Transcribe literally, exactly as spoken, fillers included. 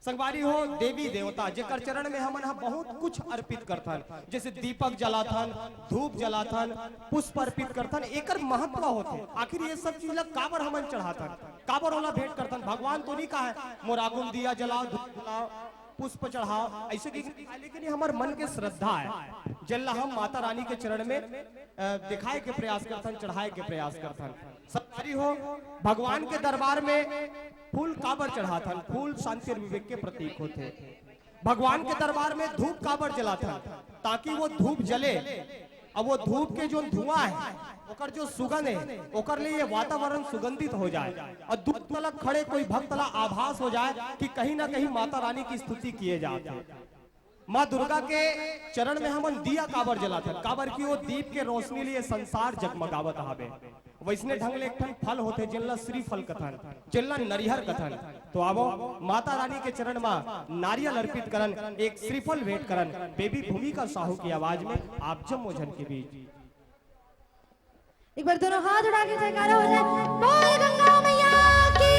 संगवारी हो, देवी देवता जेकर चरण में हमन ह बहुत कुछ अर्पित करथन, जैसे दीपक जलाथन, धूप जलाथन, पुष्प अर्पित करथन, एकर महत्व होथे। आखिर ये सब चीज ला काबर हमन चढ़ाथन, काबर ओला भेंट करथन? भगवान तो नहीं कहा है मोर आगू म दिया जलाओ, धूप जलाओ, पुष्प चढ़ाओ, ऐसे कि, लेकिन ये हमर मन के श्रद्धा है, जेला हम माता रानी के चरण में अ, दिखाए के प्रयास करथन, चढ़ाए के प्रयास करथन। संगवारी हो, भगवान के दरबार में फूल काबर चढ़ाथन? फूल शांति और विवेक के प्रतीक होथे। भगवान के दरबार में धूप काबर जलाथन? ताकि वो धूप जले, अब वो धूप के जो धुआं है, ओकर जो सुगंध है, ओकर लिए ये वातावरण सुगंधित हो जाए और दूर तलक खड़े कोई भक्त ला आभास हो जाए कि कहीं ना कहीं माता रानी की स्तुति किए जात है। माँ दुर्गा के चरण में हमन दिया काबर जलाथन? काबर कि वो दीप के रोशनी ले ये संसार जगमगावत हावे। वैसने ढंग ले एक ठन फल होथे, जेन ला श्रीफल कथन, जेन ला नरिहर कथन। तो आवो, माता रानी के चरण मा नारियल अर्पित करन, एक श्रीफल भेंट करन, बेबी भूमिका साहू की आवाज में आप जम्मो झन के बीच। एक बार दोनों हाथ उठा के जयकारा हो जाए, बोल गंगा मैया की।